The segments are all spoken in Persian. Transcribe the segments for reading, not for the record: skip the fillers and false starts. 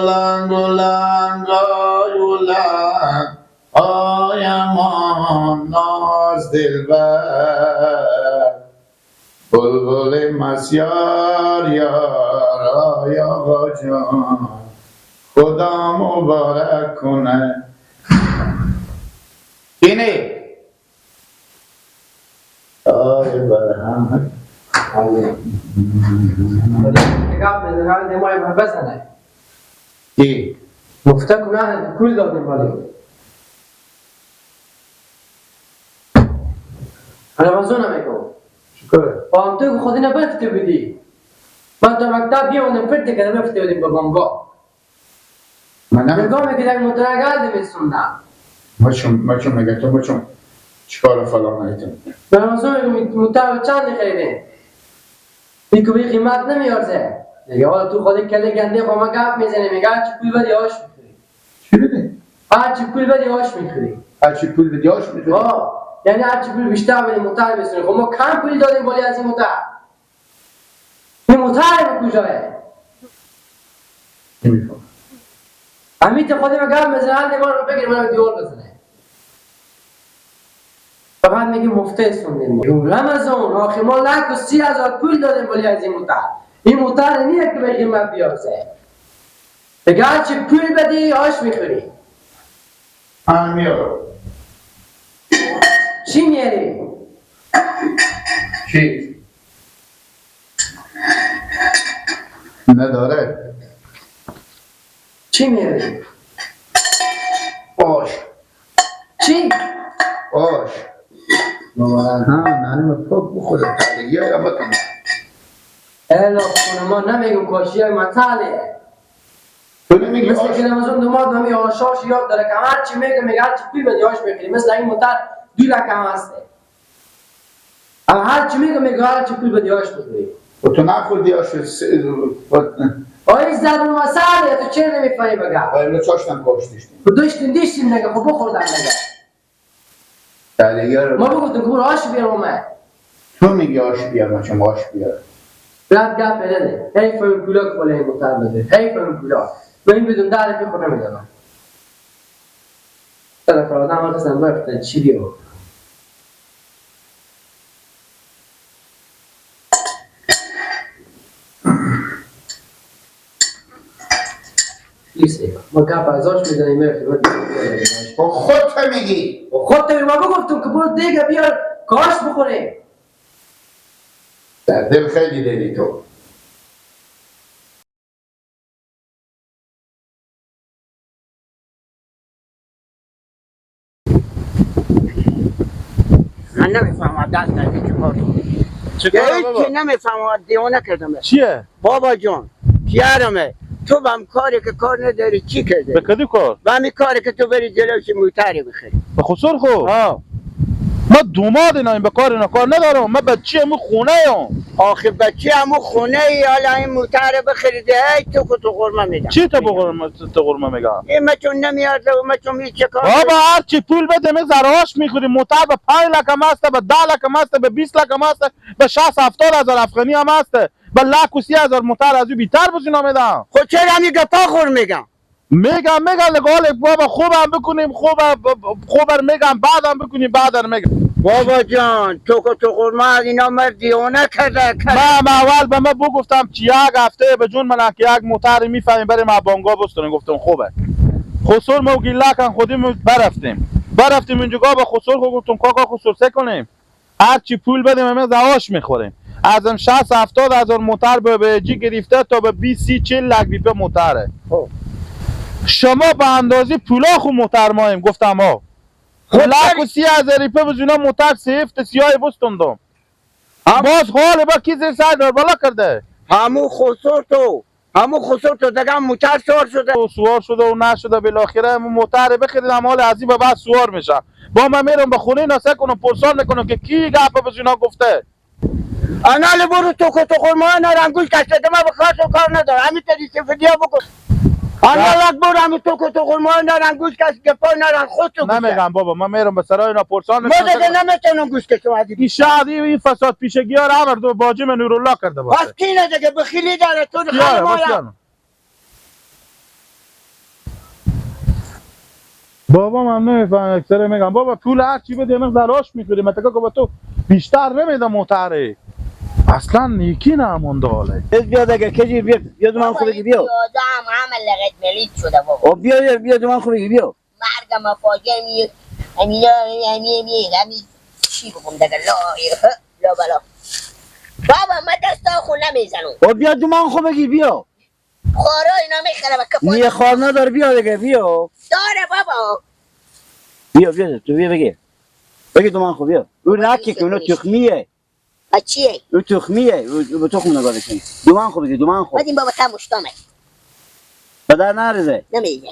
اولنگ اولنگ آی اولنگ آی امان ناز دلبر بلبل مسیار یار آی آقا جان خدا مبارک کنه. اینه آی برهم بزنه کی مفته کنه پول دادیم ولی رمضان میگم چیکاره؟ با هم تو خودی نبفته بودی من تا مکتب بیامدم فرته که نبفته بودیم با بانگا نگاه میکردم مترگل دمیستوندم ما چون میگه تو ما چون چیکار فلان نیتم رمضان میگم متر چند خریدیم این که قیمت نمیارزه دیگه. حالا تو خودی کله گنده خب ما گپ میزنی میگه هرچی پول بدی آش میخوری. چی بدی؟ هرچی پول بدی آش میخوری. هرچی پول بدی آش میخوری؟ آه یعنی هرچی پول بیشتر بدی متر بسونی. خب ما کم پولی دادیم بالی از این متر. این متر به کجاه؟ نمیفهمم. امیت خودی ما گپ میزنه هر نگاه رو بگیر منو دیوار بزنه. فقط میگه مفته سوندیم. رمضان آخه ما 130,000 پول دادیم بالی از این متر. این موتر نیه که به قیمت بیارزه. دیگه هرچی پول بدی آش میخوری. من میارم. چی میاری؟ چی؟ نداره. چی میاری؟ آش. چی؟ آش. ها نانیم پاک بخوره تعلیگی ها بکنه. الا خونه ما نمیگم کاشی های مطاله. تو نمیگی مثل آش؟ که رمضان دوماد همی آشاش یاد داره که هرچی میگه میگه هرچی پول بدی آش میخوری. مثل این متر 2 لک هم هسته. اما هرچی میگه میگه هرچی پول بدی آش میخوری. و تو نخوردی آش آی ضرب المثله تو چرا نمیفهمی بگم؟ آی ما چاشتم کاش داشتیم. خب داشتیم دیشتیم نگه خب بخوردم نگه. تعلیگی ها رو ما بگفتیم که برو آش بیار اومد. تو میگی آش بیار ما چون آش بیار. رد گپ نده. حیف این پولا که بالای این متر بده. حیف این پولا. من این بدون 10 دقیقه خود نمیدادم. طرف آدم ها قسم برفتن چی بیار. ما گپ از آش میزنیم میرفتیم. با خودت میگی. با خودت ما بگفتم که برو دیگه بیار کاش بخوریم. در دل خیلی دلی تو. من نمیفهمم دست نزدیک چه کار چه هیچی نمیفهمم دیوانه کردم. چیه؟ بابا جان پیارمه تو بهم کاری که کار نداری چی کرده؟ به کدی کار؟ به همین کاری که تو بری جلوش موتری بخری. به خسر خو؟ ما دوماد ایناییم به کار اینا کار ندارم. من بچه همون خونه ایم. آخه بچه همون خونه ای حالا این موتر بخریده ای تو که تو قرمه میدم. چی تو قرمه میگم؟ این ما چون نمیارزه و ما چون هیچ کار بابا هر چی پول بده می ذره میخوری. موتر به 5 لک هم هسته، به 10 لک هم هسته، به 20 لک هم هسته، به 60-70 هزار افغانی هم هسته، به 130,000 موتر از او بیتر بزینا میدم. خب چرا همی گپا خور میگم؟ میگم نگاه بابا خوبم بکنیم خوب میگم بعدم بکنیم بعدم میگم. بابا جان تو که تو قرمه از اینا مرد دیوانه کرده. من اول به من بگفتم که یک هفته به جون من که یک موتر میفهمیم بریم از بانگا بستونیم. گفتم خوبه. خسور ما گیلا کن خودیم برفتیم اینجا با خسور خو گفتم کاکا خسور سه کنیم هر چی پول بدیم همه زواش میخوریم. ازم 60-70 هزار موتر به جی گرفته تا به 20-30-40 لک بیپه موتره. شما به اندازه پولا خو موتر مایم. گفتم ها 130,000 ریپه بزینا موتر سیفت سیاه بستوندم. باز حال با کی زیر سر دار بالا کرده. همو خسور تو دیگه موتر سوار شده. سوار شده و نشده بالاخره موتر بخریدم حال از این به بعد سوار میشم. با من میرم به خونه اینا کنم پرسان میکنم که کی گپ بزینا گفته. انال برو تو که تو خرما نارنگوش کشته ما به کار کار ندارم. همین تری سفدیا بکن. انا لک برو همین تو که تو خرما نارنگوش کش گپا نارن خود تو نمیگم بابا من میرم به سرای اینا پرسان میکنم. ما دیگه نمیتونم گوش کشم. این شاید این فساد پیشگی ها رو همه باجی من نورالله کرده باشه. بس کی نه دیگه بخیلی داره تو خیلی مایا. بابا من نمیفهمم، اکثر میگم بابا پول هر چی بده من دراش میخوری، من تکا که با تو بیشتر نمیدم موتره. اصلا یکی نمونده حاله. بیا دیگه کجی بیا بیا من خوب بگی بیا. پیاده هم عمل لغت ملیت شده بابا. بیا بیا من خوب بگی بیا. مرگم فاجعه می امینا امی امی امی چی بگم دیگه لا لا بلا. بابا من دستا خون نمیزنم. بیا دو من خوب بگی بیا. خورا اینا میخره و کفایت. نیه خار نداره بیا دیگه بیا. داره بابا. بیا بیا تو بیا بگی. بگی دو من خوب بیا. او نکی که اونو تخمیه. چیه؟ او تخمیه، او به تخم نگاه بکنی. دو من خوب بگی دو من خوب. بدیم بابا تا مشتامه. بدر نریزه. نمیریزه.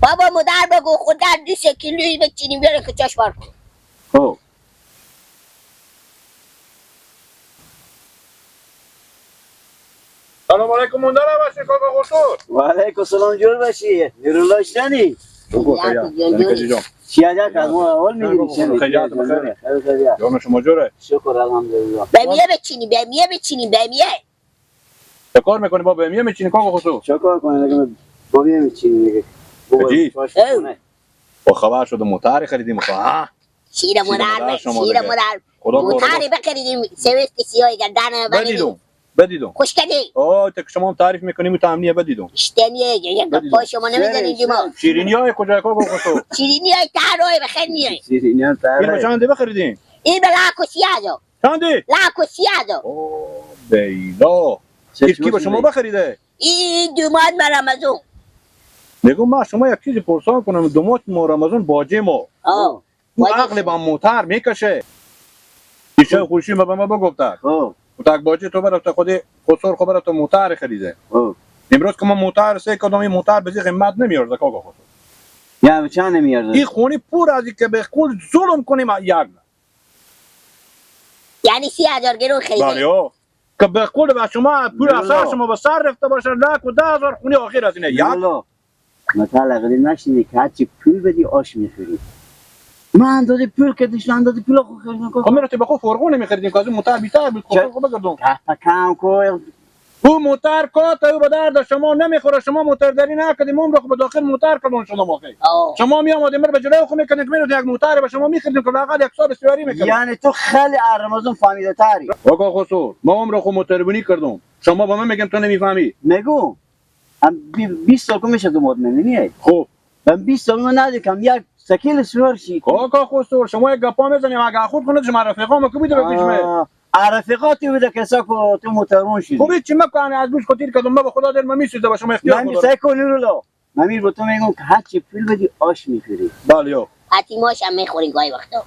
بابا مادر بگو خدا 2 کیلویی بچینیم بیاره که چشم بار کن. خب. سلام علیکم مونده باشی کاکا خسرو. و علیکم السلام جور باشی. نورالله شنی. چی از ما اول میگیری شنی. خیلی بخیر. جان شما جوره. شکر الحمدلله. بمیه بچینی بمیه بچینی بمیه. چه کار میکنی با بمیه میچینی کاکا خسرو؟ چه کار کنی دیگه بمیه میچینی دیگه. با خبر شد موتر خریدیم ها. شیر مادر شیر مادر. موتر بخریدیم سویست سیاه گردن بدیدم بدیدم. خوش کردی. آه تا که شما هم تعریف میکنیم تو امنیه بدیدم. اشتنیه یک پا شما نمیزنید ما. شیرینی های کجای کاکا خسرو؟ شیرینی های تهرای بخیر میای. شیرینی های تهرای. این به چنده بخریدیم؟ این به لاکو سیازو. چنده؟ لاکو سیازو. اوه بیلا. کی به شما بخریده؟ این دوماد ما رمضان. میگم ما شما یک چیزی پرسان کنم دومات ما رمضان باجه ما. او عقل با موتر میکشه. ایشان خوشی ما به ما بگفته. تک باجه تو برفته خود خسرو خبر تو موتر خریده. امروز که ما موتر سه کدام این موتر به قیمت نمیارزه کاکا خسرو. یعنی چند نمیارزه؟ این خونی پور از که به کل ظلم کنیم یک. یعنی 30,000 گرون خریده. بله که به قول به شما پول اثر شما به سر رفته باشه 1,10,000 خونی آخر از اینه یک. مثلا قدیم نشینی که هرچی پول بدی آش میخوری. من اندازه پول که داشتم اندازه پول خو خرج نکن. خب میرفتی به خود فرغون نمیخریدیم که از اون موتر بیشتر بود. خب بگردم کم کو او موتر کات او به درد شما نمیخوره. شما موترداری نکردیم عمر خو به داخل موتر کردون شما واقعی. شما می آمدیم به جلوی خو میکردیم که میرفتیم یک موتر به شما میخریدیم که لااقل یک سال سواری میکردیم. یعنی تو خیلی رمضان فهمیده تری. آقا خسرو ما عمر خو موتربونی کردم. شما با من میگم تو نمیفهمی. میگم هم 20 سال که میشه دو مد نمیای. خب من 20 سال من ندیدم یک سکیل سوار شی. کاکا خسرو شما یک گپا میزنیم اگه خود کنه شما رفیقامو که بوده به پیش می رفیقاتی بوده که ساکو تو موترون شدی. خب چی مکن از گوش خطیر کردم من به خدا دل من میسوزه با شما اختیار من ندارم. سعی کن نورالله من میر با تو میگم که هر چی پول بدی آش میخوری. بله یو حتی ماش هم میخوریم گاهی وقتا.